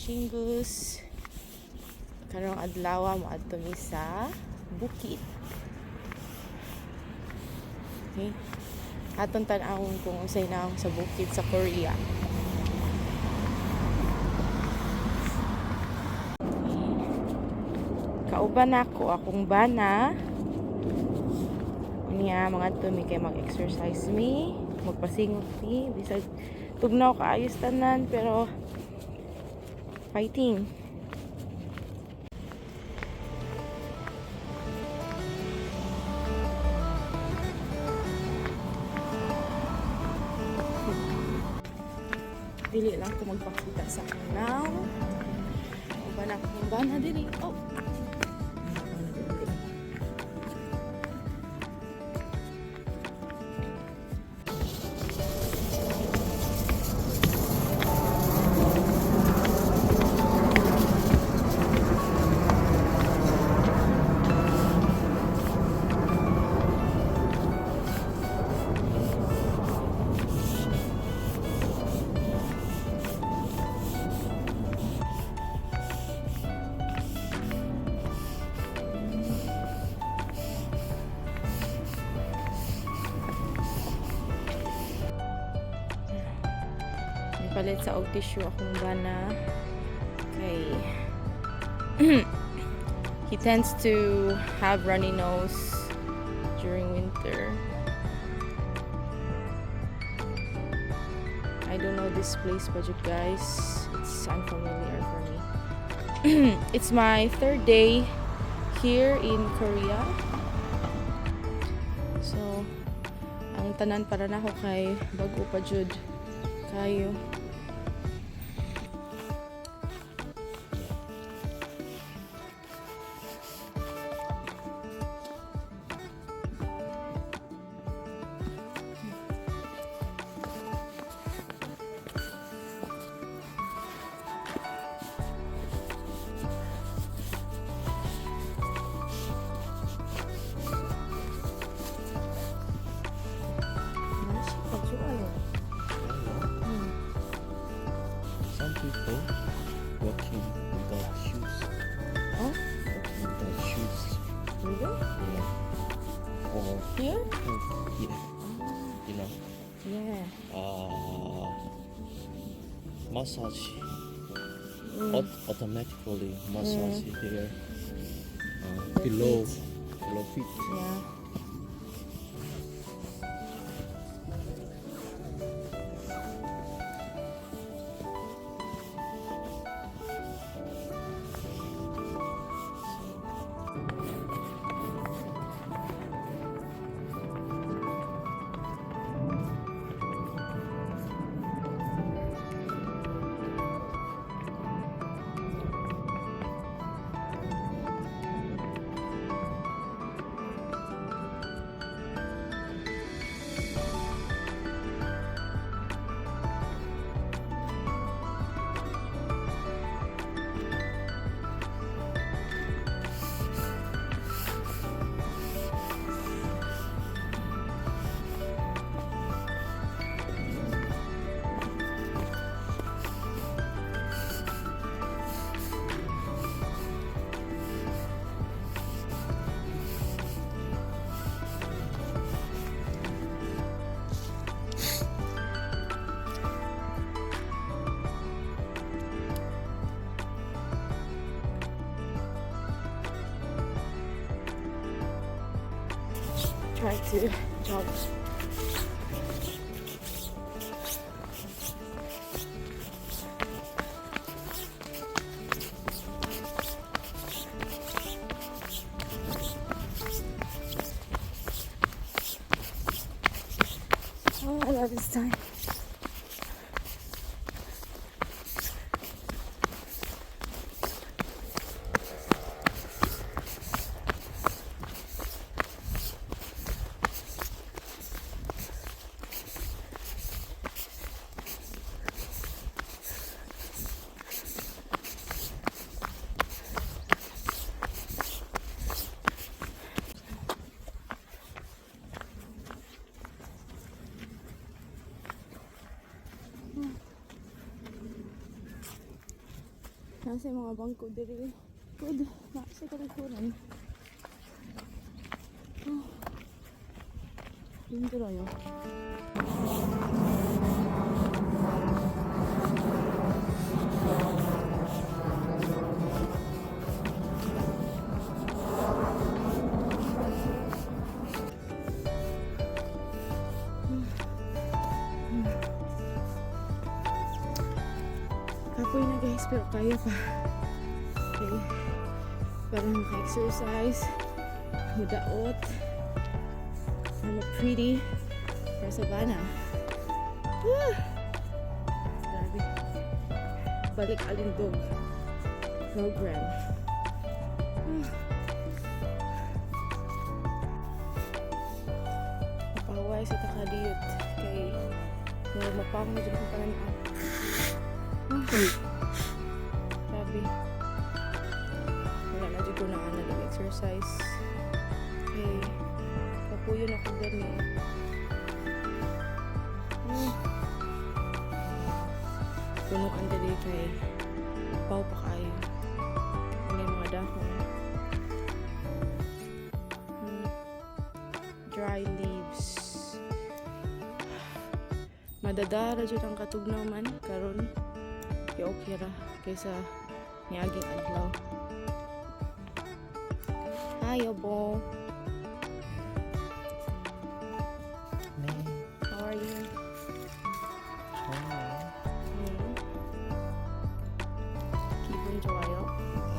Chingus. Karong adlaw moadto mi sa bukid. Okay. Atong tan-awon kung unsay naong sa bukid sa Korea. Okay. Kauban nako akong bana. Unya mangadto mi kay mag-exercise mi, magpasingot mi, bisag tugnaw kaayos tanan, pero fighting. Dili lang ko magpakita sa akong now. Uban akong bana dili. Oh. Bana dili. Palit sa og tissue akong bana kay he tends to have runny nose during winter. I don't know this place but you guys, it's unfamiliar for me. It's my third day here in Korea. So, ang tanan para nako kay bago pa jud kayo. Some people walking without shoes. Oh? Walking without shoes. Really? Yeah. Or Here? Yeah. Massage. Automatically massage their Their below feet. Below feet. Yeah. Try to jog. Oh, I love this time. Nasa yung mga bangko diri. Good. Na sa kalikuran. Oh. 힘들어요. Kapoy na, guys, pero kaya pa. Okay. Para maka-exercise, mudaot, para ma-pretty, para sa bana. Woo! Grabe. Balik alindog program. Ah. Mapaway sa takadiyot kay mapawag na dyan kung tanan. Ah. Grabe. Wala na dyan ko na nag-exercise. Okay. Kapuyo na ko gani. Ah. Punuan dali kay paw pa kayo. Ano yung mga dahon. Dry leaves. Madadara jud ang katugnaw man karon. Kaya okay ra kaysa niaging adlaw. Hi, Obo. 네. How are you? 좋아요. 기분 좋아요? 네.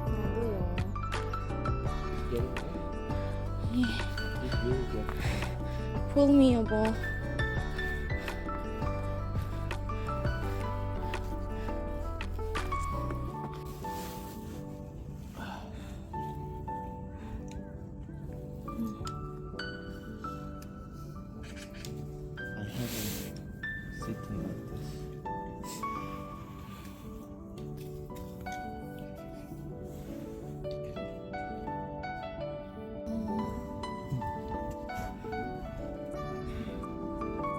나도요. It will get Pull me, 여보. I haven't sitting like this.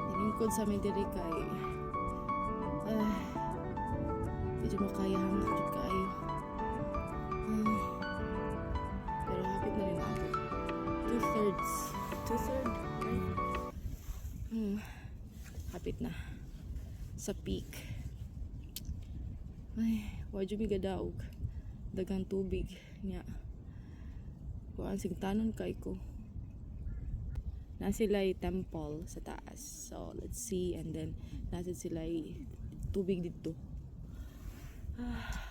Nilingkod sa amin diri kay ah, medyo makayahan na jud kaayo. Ah, pero hapit na rin ako. Two-thirds. Two-third, right? Hapit na. Sa peak. Ay, wadyo mi gadaog. Daghang tubig niya. Kuan sing tanon kay ko na sila temple sa taas. So, let's see. And then, nasa sila tubig dito. Ah.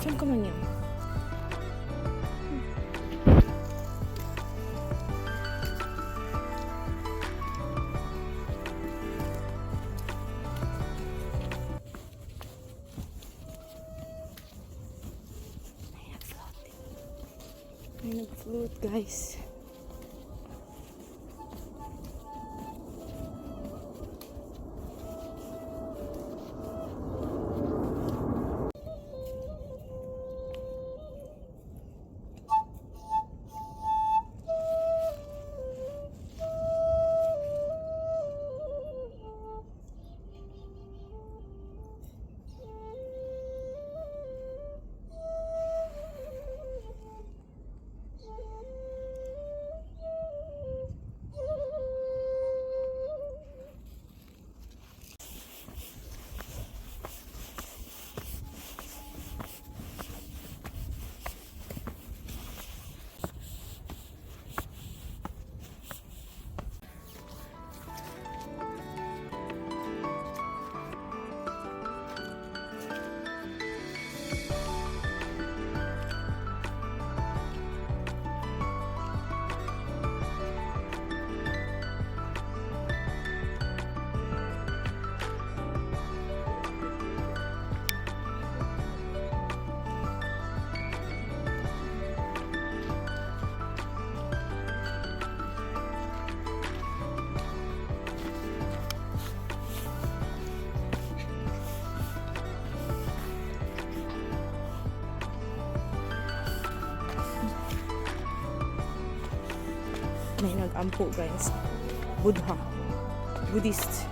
잠깐만요. May nag-float. May nag-float, guys. May nag-ampo, guys. Buddha. Buddhist.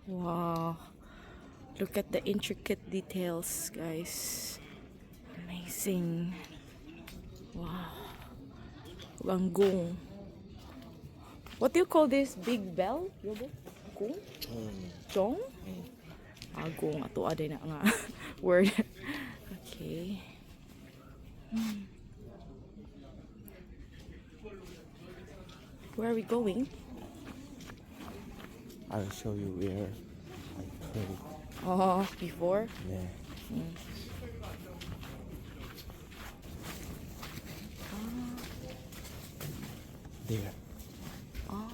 Wow. Look at the intricate details, guys. Amazing. Wow. Ug ang gong. What do you call this? Big bell? Yobo? Gong? Chong? Ah, gong. Ato aday na nga word. Okay. Where are we going? I'll show you where I prayed. Oh, before? Yeah. There. Oh.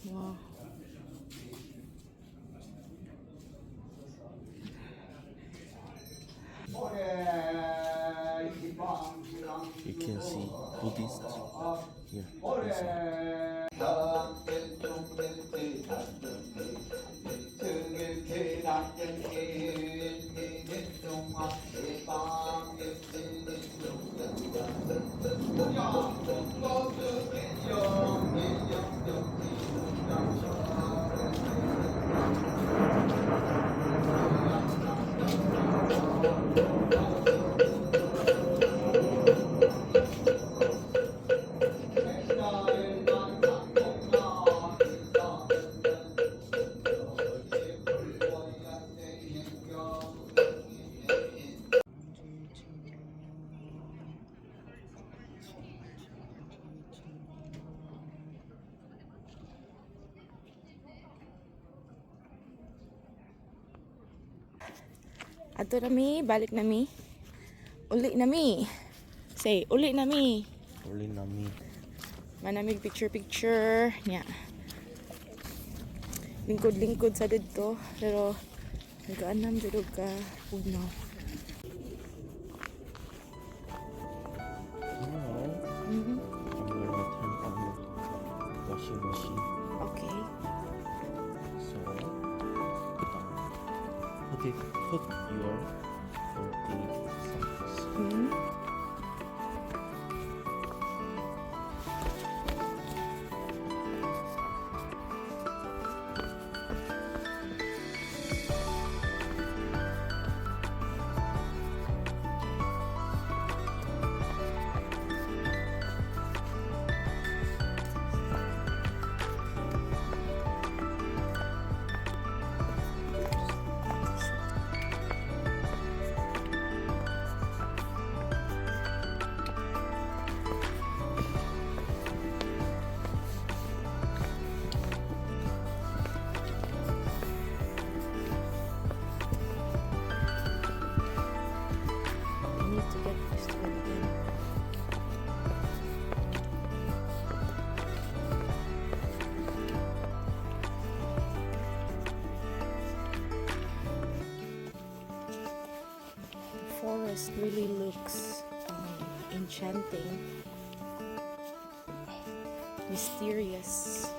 Wow. You can see Buddhist here inside. Adto na mi, balik na mi. Uli na mi. Say, uli na mi. Only Nami. Manamig picture picture. Nya. Lingkod-lingkod sa didto, pero nagaanam jud og ka ugnaw. Now I'm gonna turn on the washing machine. Okay. So put your dirty socks. I need to get used to it again. The forest really looks enchanting, mysterious.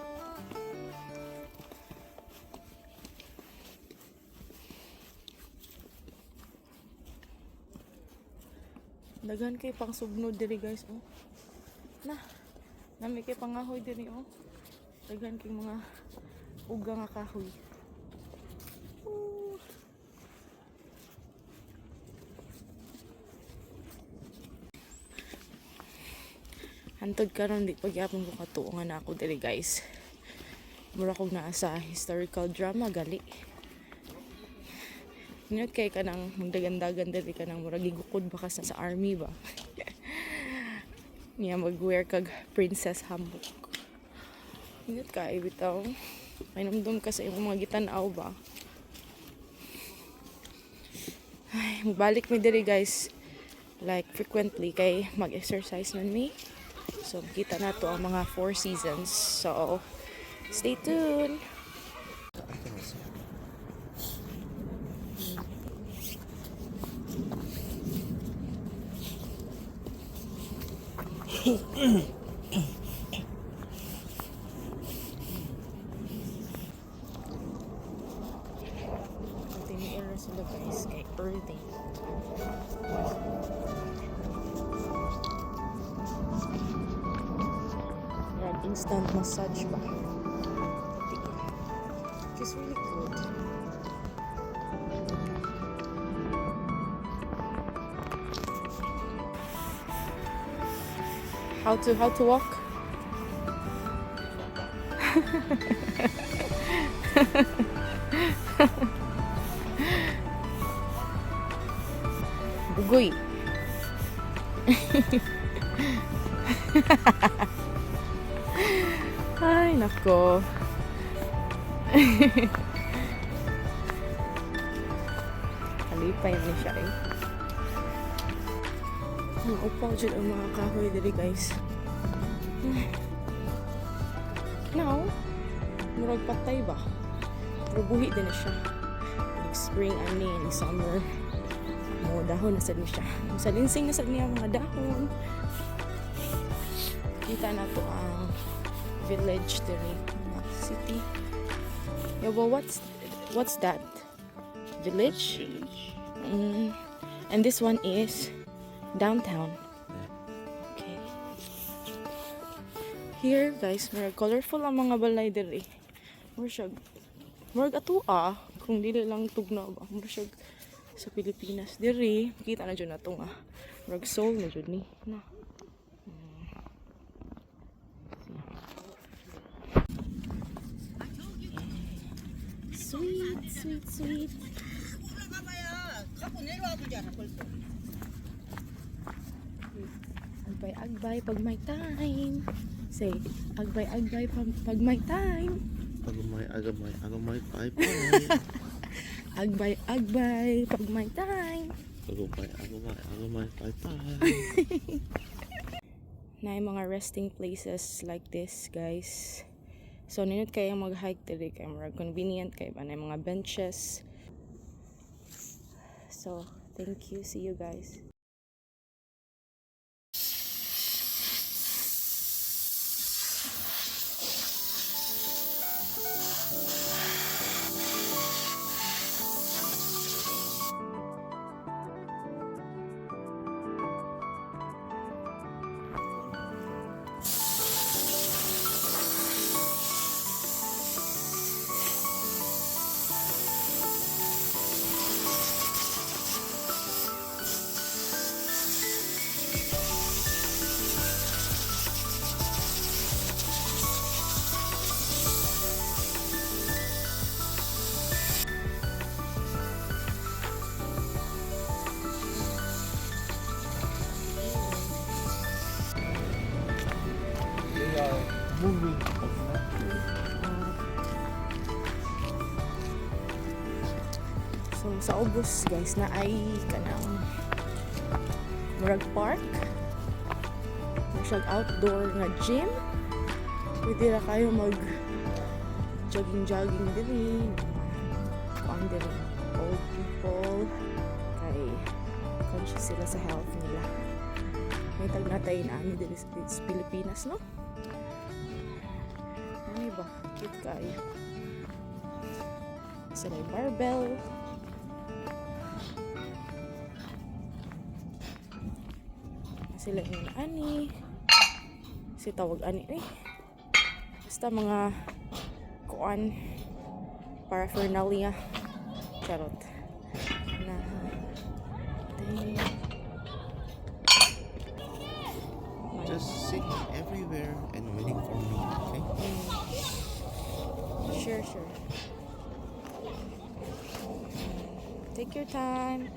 Daghan kay pang sugnod diri, guys, oh. Na. Nami kay pangahoy diri, oh. Daghan kay mga uga nga kahoy. Ooh. Hantod karon di pagyapon ko katuo nga na ako diri, guys. Mura kog naa sa historical drama gali. Ingat kay kanang magdagandagan diri, kanang murag gigukod ba ka sa army ba. Niya mag-wear kag princess hanbok. Ingat ka bitaw. Mainumdum ka sa imong mga gitan-aw ba. Ay, magbalik mi diri, guys. Like frequently kay mag-exercise man mi. So makita na to ang mga four seasons. So stay tuned. I can also. Tiniil na sila, guys, kay early. Yan, instant massage ba? Tiil. Which is really good. How to walk? Bugoy. Ay, nako. Kalipay ni siya eh. Ang upaw dyan ang mga kahoy diri, guys. Now, murag patay ba? Pero buhi din na siya. Like spring ani, like summer. Mo dahon na sad ni siya. Salinsing na sad niya ang mga dahon. Kita na to ang village diri, mga city. Yeah, well, what's that? Village? Village. And this one is downtown. Okay. Here, guys, murag colorful ang mga balay diri. Murag siya, murag atua, kung dili lang tugnaw ba. Murag siya sa Pilipinas diri, kita na jud nato nga. Murag Seoul na jud ni. Na. Sweet, sweet, sweet. 갖고 내려와도 잖아 벌써. Agbay, agbay, pag may time. Say, agbay, agbay, pag may time. Agamay, agamay, agamay, bye bye. Agbay, agbay, pag may time. Agamay, agamay, agamay, bye bye. Na yung mga resting places like this, guys. So, nindot kayo mag-hike diri kay murag convenient kay ba na yung mga benches. So, thank you. See you guys. They are moving of nature. So, sa ubos, guys, na ay kanang murag park. Murag siyang outdoor nga gym. Pwede ra kayo mag jogging-jogging diri. Kuan diri, old people kay conscious sila sa health nila. May tag natay na ani diri sa Pilipinas, no? Ano ba? Cute kayo. Sila yung barbell. Sila yung ani. Si tawag ani eh. Basta mga kuan, paraphernalia. Charot. Na. Dang. Just sit everywhere and waiting for me, okay? Sure. Take your time.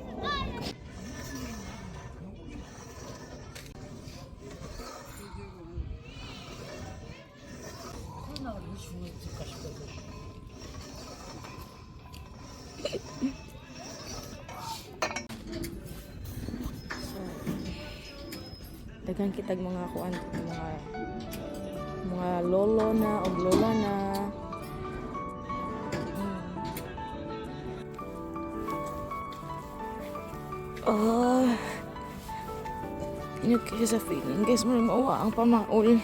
So, daghan kitag mga kuan, mga lolo na o lola na. Oh. Inyo kasi sa feeling guys, mo mauwa ang pamaol.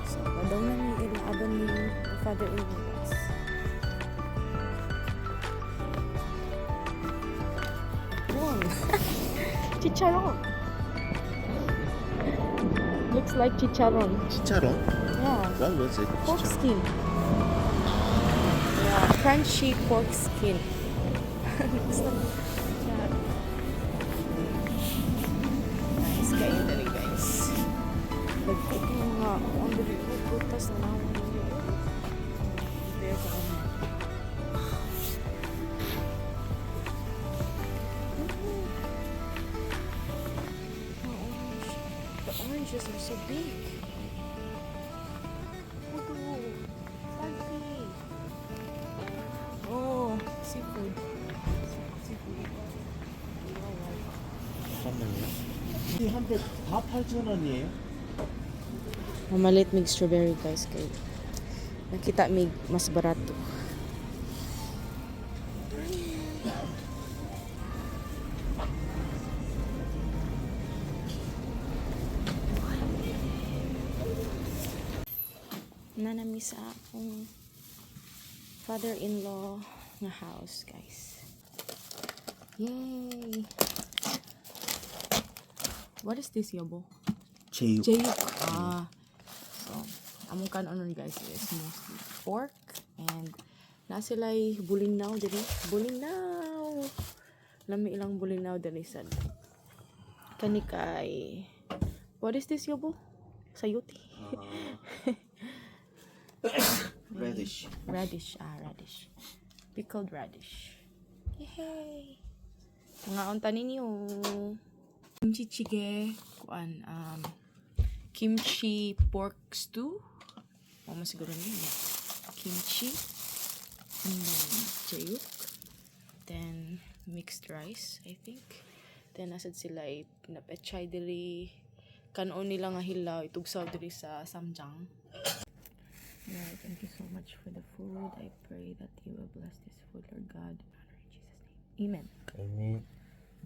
So, padaw na ni ilaaban ni father-in-law, guys. Yun. Chicharon. Looks like chicharon. Chicharon? Yeah. What was it? Pork skin. Yeah, crunchy pork skin. Looks like chicharon. Nice kayo dali, guys. Nagcook yung mga ang dali ko prutas na naman ninyo. Prepare sa kanya. Orange. The oranges are so big. Puto. Salty. Oh, seafood. Seafood. 잠깐만요. 한팩다 8,000원이에요? Mamalit mig strawberry, guys, kay nakita mig mas barato. Nanami sa akong father-in-law nga house, guys. Yay! What is this, 여보? 제육. 제육. Ah. So, among kanon, guys, is mostly pork and na sila'y bulinaw diri. Bulinaw! Lami ilang bulinaw diri sad. Kani kay, what is this, 여보? Sayuti. Radish. Radish. Ah, radish. Pickled radish. Yay! Mga unta ninyo. Kimchi jjigae, kuan, kimchi pork stew. O, masiguro niyo. Kimchi. And then, jeyuk. Then, mixed rice, I think. Then, nasad sila ay napechay diri. Kanon nila nga hilaw, itugsaw diri sa samjang. Lord, thank you so much for the food. I pray that you will bless this food, Lord God. In honor in Jesus' name. Amen.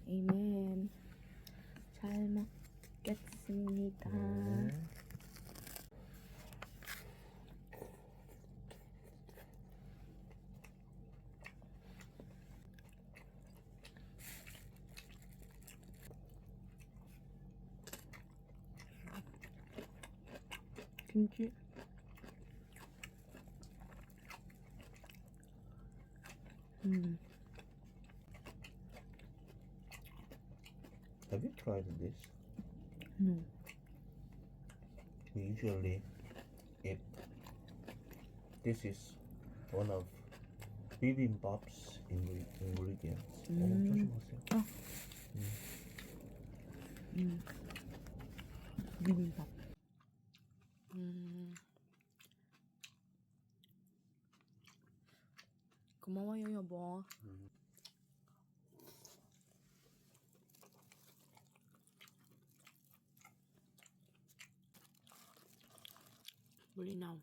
Amen. Amen. 잘 먹겠습니다. 김치. Have you tried this? No. We usually eat. This is one of bibimbap's ingredients. 어, 조심하세요. 비빔밥. 고마워요, 여보. Bulinaw.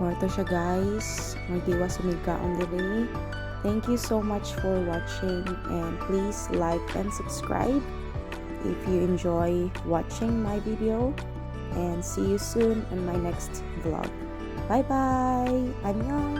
Mao to siya, guys. Magdiwa sa migkaon diri. Thank you so much for watching and please like and subscribe if you enjoy watching my video, and see you soon in my next vlog. Bye bye. 안녕.